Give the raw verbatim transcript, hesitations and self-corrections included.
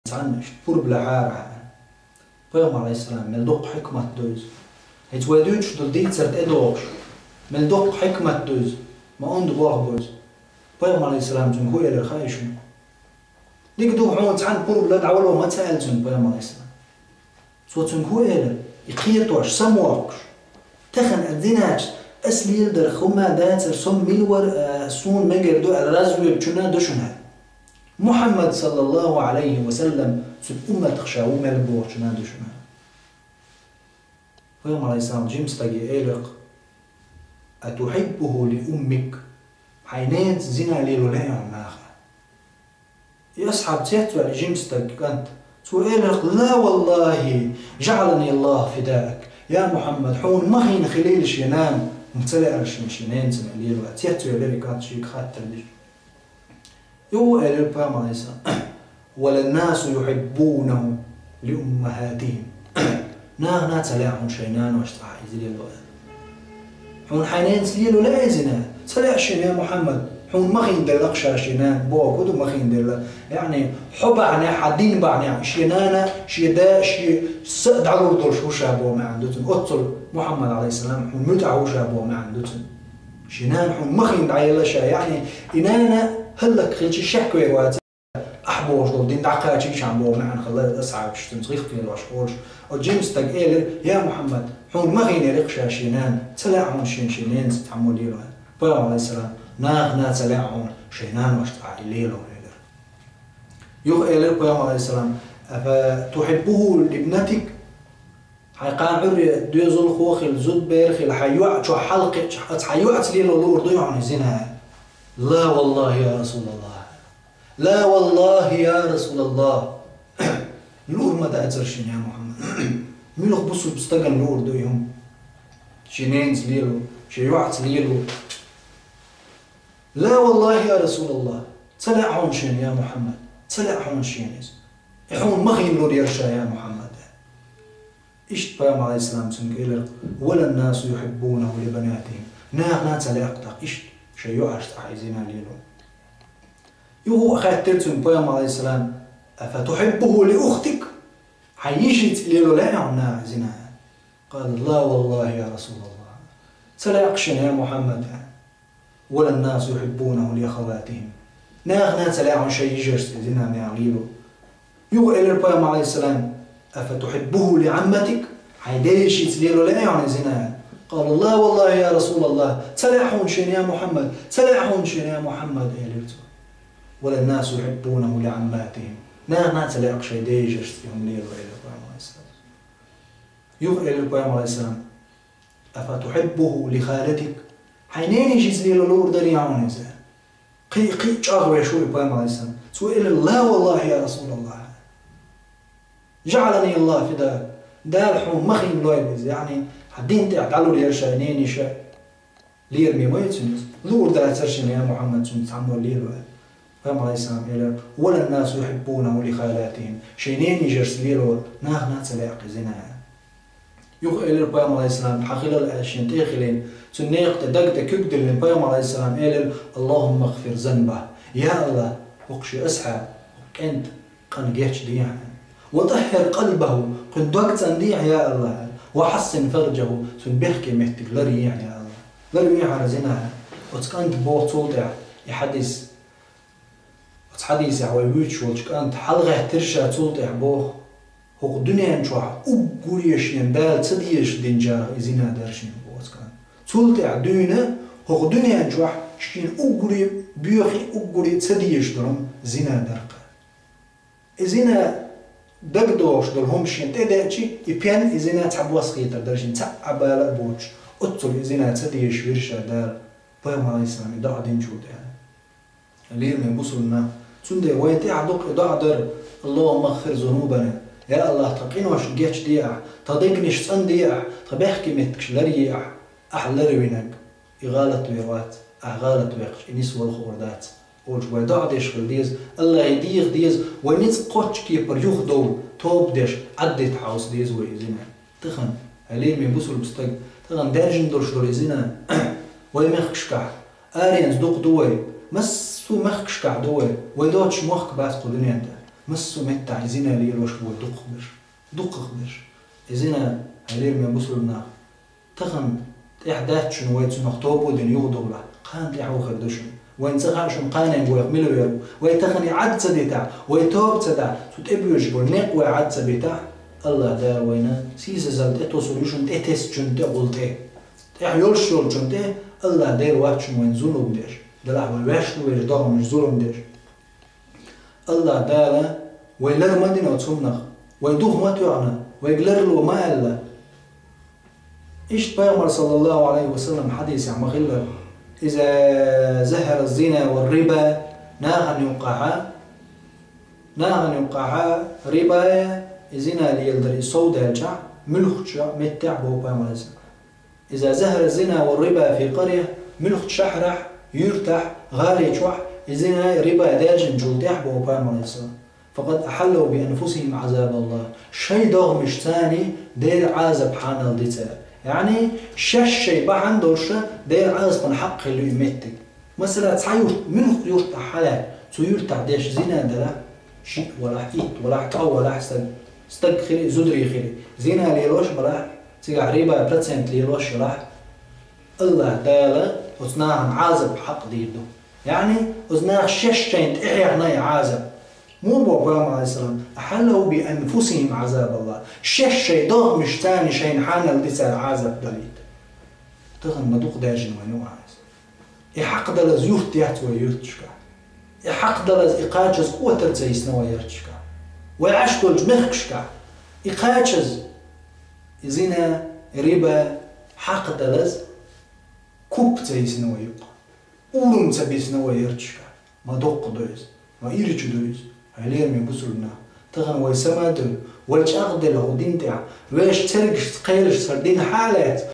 цхьанна иштта пурба лаьхьара. Пайхамар, алейхиссалам, мел доккха хьикмат ду иза. ХӀинца вай дуьйцуш долу дийцар тӀедогӀуш, мел доккха хьикмат ду иза, ма онда болх бу иза. Пайхамар, алейхиссалам, цуьнга хӀун элира хаьий шуна? Дика ду, хьуна цхьанна пурба лан дӀавало ма ца аьлла цуьнга Пайхамар, алейхиссалам. Цо цуьнга хӀун элира? И кхетош, самавоккхуш. Тахана а зинача, ас леладар хӀума дацара, со мила вара, а, суна мегар ду аьлла, разведчуна ду шуна. Мухьаммад, саллаллаху алейхи ва саллам, цуьнан умматах ша ву мел бохучуна ду шуна. Пайхамар, алейхиссалам, жима стаге элира-кх: «Атухьиббуху ли уммик?» Хьайн ненца зина лело лаьий хьуна наха? И асхьаб цецваьлла, жима стаг, кӀант. Цо элира-кх: «Ла валлахи, жаӀалани Аллаху фидаак. Я Мухьаммад, хьуна ма хиъна хилийла шен нана, хӀума ца лаьара шен, шен ненца лело». Цецвелира и кӀант шега хаттар дича. Юха элира Пайхамар, алейхиссалам: «Валаннасу юхьиббунаху ли уммахатихим». Нахана ца лаьа хьуна шайн наношца цхьа иза лело. Хьуна хьайн ненца лело лаьий зина? Ца лаьа шена, я Мухьаммад. Хьуна ма хиъна делла-кх ша шен нана, бохург ду ма хиъна делла. Яъни, хьо бахьанехь, хьан дин бахьанехь, шен нана, шен да, шен са а дӀалур долуш ву ша боху маьӀна ду цуьнан. Оццул Мухьаммад, алейхиссалам, хьуна муьтӀахь ву ша боху маьӀна ду цуьнан. Шен нана хьуна ма хиъна дӀаелла ша, яъни, и нана хӀаллакьхилча шек вер вац. Ахь бохуш долу дин дӀакхачийша боху маьӀна хилла асхьабаш, цуьнца гӀиллакх лелош олуш. Оцу жима стага элира: «Я Мухьаммад, хьуна ма хиънера-кх ша шен нана, ца лаьа хьуна шен, шен ненца цхьаммо лело». Пайхамар, алейхиссалам, нахана ца лаьа хьуна шайн наношца цхьа и лело элира. Юха элира Пайхамар, алейхиссалам: «Афа тухьиббуху ли ибнатик?» Хьайн кхана Ӏуьйре доьзалхо хилла, зудбер хилла, хьайн йоӀ чохь хьалакхиъча, аса хьайн йоӀца лело луур дуй хьуна зина? «Ла валлахи, я Расулаллах». «Ла валлахи, я Расулаллах». Луур ма дацара шена, я Мухьаммад. Муьлха бусулба стагана луур ду и хӀума? Шен ненца лело, шен йоӀца лело. «Ла валлахи, я Расулаллах». Ца лаьа хьуна шена, я Мухьаммад. Ца лаьа хьуна шена иза. И хьуна ма хиъна лур яра ша, я Мухьаммад. Иштта Пайхамар, алейхиссалам, цуьнга элира: «Валаннасу юхьиббунаху ли банатихим». Нахана ца лаьа-кх тӀаккха иштта шайн йоӀашца цхьа и зина лело. Юха а хаьттира цуьнга Пайхамар, алейхиссалам: «Афа тухьиббуху ли ухтик?» Хьайн йишица лело лаьий хьуна наха зина? «Къала: ла валлахи, я Расулаллах». Ца лаьа-кх шена, я Мухьаммад. «Валаннасу юхьиббунаху ли ахаватихим». Нахана ца лаьа хьуна шайн йижарца и зина наха лело. Юха элира Пайхамар, алейхиссалам: «Афа тухьиббуху ли Ӏамматик?» Хьайн ден йишица лело лаьий хьуна и зина? «Къала: ла валлахи, я Расулаллах». Ца лаьа хьуна шена, я Мухьаммад. Ца лаьа хьуна шена, я Мухьаммад, элира цо. «Валаннасу юхьиббунаху ли Ӏамматихим». Нахана ца лаьа-кх шайн ден йижарца и хӀума лело, элира Пайхамар, алейхиссалам. Юха элира Пайхамар, алейхиссалам: «Афа тухьиббуху ли халатик?» Хьайн ненан йишица лело луур дарий хьуна иза? Кхин, кхин чӀагӀвеш ву и Пайхамар, алейхиссалам. Цо элира: «Ла валлахи, я Расулаллах. ЖаӀалани Аллаху фидаак». Дала хьуна ма хиъна лойла иза, яъни, хьан дин тӀехь дӀалур яра шайн ненан йиша. Лераме ма ю цуьнан иза. Луур дацара шена, я Мухьаммад, цуьнца цхьаммо лело аьлла. Пайхамар, алейхиссалам, элира: «Валаннасу юхьиббунаху ли халатихим». Шайн ненан йижарца лелор нахана ца лаьа-кх и зина. Юха элира Пайхамар, алейхиссалам, хьан хилал аьлла шена тӀе а хилийна, цуьнан некъа тӀе, даг тӀе куьг диллина, Пайхамар, алейхиссалам, элира: «Аллахумма гфир занбах». Я Аллах, хӀокху шен асхьаб, кӀентан къан гечдехьа. «Ва таххир къалбаху», кхуьнан дог цӀандехьа, я Аллах. «Ва хьассин фарджаху», цуьнан бехке меттиг ларъехьа, я Аллах. Ларвехьара зина. Оцу кӀанта боху цул тӀаьхьа и хьадис. Оцу хьадисехь вай вуьйцуш волчу кӀанта хьалагӀеттира ша цул тӀаьхьа боху: «ХӀокху дуьнен чохь уггаре шена Дала ца дезаш динчарах и зина дара шена», боху оцу кӀанта. Цул тӀаьхьа дуьйна хӀокху дуьнен чохь шена уггаре боьхий, уггаре ца дезаш долу зина дара-кх. И зина дагадогӀуш долу хӀума шена тӀедеъчи, и пен, и зина цхьабосса хетар дара шена, цхьа а бала а боцуш, оццул и зина ца дезаш вира ша Дала, Пайхамар, алейхиссалам, и доӀа динчул тӀаьхьа. Лераме бусулба нах, цундела вайна тӀехь дукха и доӀа дара: «Аллахумма гфир зунубана». Я Аллах, тхан къинош гечде ахь, тхан дегнаш цӀанде ахь, тхан бехке меттигаш ларъе ахь, ахь ларвинарг и гӀалат вер вац, ахь гӀалат векхча, и нисвала хуур дац. Олуш вай доӀа деш хила деза, Аллахе деха деза, вай ницкъ кхоччу кепара юхадовла, тоба деш, Ӏаддита хьовса деза вай и зина. Тахана, хьалийна вайн бусулба стаг, тахана даьржина долуш долу и зина, вай мехкашкахь, аренца дукха ду вай, массо а мехкашкахь ду вай, вай доцуш мохк бац кху дуьнен тӀехь. Массо а меттахь и зина лелош бу вай дукхахберш. Дукхахберш. И зина, хьалера ме бусулба нах, тахан тӀехь дац шуна вай цунах тоба дина юхадугӀлахь, кхана тӀехь вахар ду шуна. Вайн ца хаьа шуна кханенга вайх мила вер ву. Вай тахан и Ӏад ца дитахь, вай тоба ца дахь, цу тӀебоьжуш болу некъ вай Ӏад ца битахь, АллахӀ Дала вайна сийсазал тӀе тосур ю шуна тӀе тесначунна тӀе гӀултӀе. ТӀехь йолуш йолчунна тӀе АллахӀ Дела вац шуна вайн зулам деш. Делахь вай ваьшна вайша догӀмаш зулам деш. АллахӀ Дала вай лар ма дина оцу хӀуманах, вай дух ма тоьхна, вайга ларло ма аьлла. Иштта Пайхамар, саллаллаху Ӏалайхи ва саллам, хьадисехь ма хиллара: «Иза захара зина ва риба», нахана юккъахьа, нахана юккъахьа риба я, и зина леладар, и сов даьлчахь, муьлххачу меттехь боху Пайхамар, алейхиссалам. «Иза захара зина ва риба фи къаря», муьлххачу шахьарахь, юьртахь, гӀали чохь, и зина, риба даьржинчул тӀехь боху Пайхамар, алейхиссалам. «Факъад ахьаллаху би анфусихим Ӏазабаллах». Шайн догӀмашца Дела Ӏазап хьанал ди цара. Яъни, шаьш шайн бахьана долуш Дела Ӏазапан хьакъ хилла ю и меттиг. Масала, цхьа юрт, муьлхха юрт ахь хьалаьцча, цу юьртахь деш зина далахь, шиъ валахь, итт валахь, ткъа валахь стаг, стаг хили, зударий хили, зина лелош балахь, цигахь риба процент лелош ялахь, АллахӀ Дала оцу нахана Ӏазап хьакъ дийр ду. Яъни, оцу наха шаьш шайна тӀехьехна и Ӏазап. Муха боху Пайхамар, алейхиссалам: «Ахьаллаху би анфусихим Ӏазабаллах». Шаьш шайн догӀмашца шайна хьанал ди цара Ӏазап далийта. Тахана ма дукха даьржина вайн ю Ӏазап. И хьакъ далаза юрт яц вай юьрташкахь. И хьакъ далаза, и кхачаза къотар ца йисна вай ярташкахь. Вай Ӏаш долчу мехкашкахь и кхачаза, и зина, и риба, хьакъ далаза куп ца йисна вай юккъа. Урам ца бисна вай ярташкахь. Ма доккха ду иза, ма ирча ду иза. Хьалера ме бусулба нах, тахана вай сама ду, вай чӀагӀделла хӀу дин тӀехь, вешан цергашца, кхелашца хӀара дин хьалаьцна,